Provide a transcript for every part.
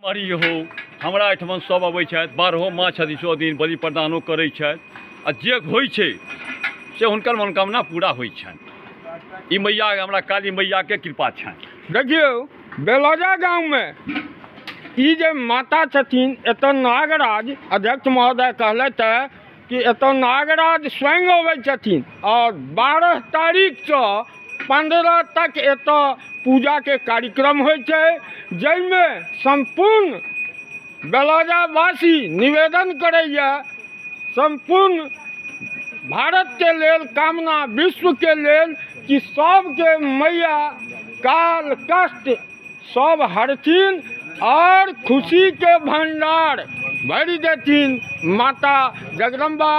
मरी हो हमरा एहिठमन सब अबै छथि, 12 मास 36 दिन बलि प्रदानो करै छथि आ जे होइ छै से हुनकर मनोकामना पूरा होइ छनि। ई मैया हमरा काली मैयाके कृपा छनि। देखियौ बेलौजा गाँवमे ई जे माता छथिन, एतऽ नागराज अध्यक्ष महोदय कहलथि हँ कि एतऽ नागराज स्वयं अबै छथिन आओर 12 तारीखसँ 15 तक एतऽ पूजाके कार्यक्रम होइ छै, जाहिमे सम्पूर्ण बेलौजावासी निवेदन करैए सम्पूर्ण भारतके लेल कामना, विश्वके लेल कि सबके मैया काल कष्ट सब हरथिन और खुशी के भंडार भरि देथिन माता जगदम्बा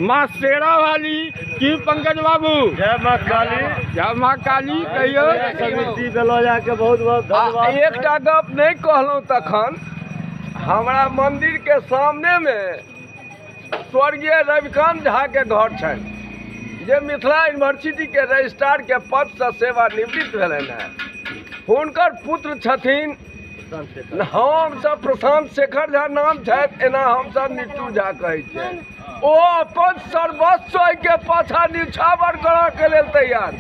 माँ शेरा वाली। की पंकज बाबू? जय माँ काली। जय माँ काली। कहियो समिति बेलौजा के बहुत बहुत धन्यवाद। एकटा गप नहीं कहलहुँ तखन, हमरा मंदिर के सामने में स्वर्गीय रविकांत झा के घर छनि, जे मिथिला यूनिवर्सिटी के रजिस्ट्रार के पद से सेवानिवृत्त भेलनि हेँ। हुनकर पुत्र छथिन, हम सब प्रशांत शेखर झा नाम छथि, एना हम सब निट्टू झा कहै छियनि। ओ अपन सर्वस्व एहिके पाछा निछावर करऽ के लेल तैयार।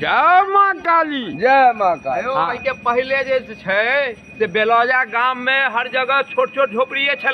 जय माँ काली। जय माँ काली। हाँ। एहिके पहिले जे छै से बेलौजा गाम में हर जगह छोट छोट झोपड़िए छलै।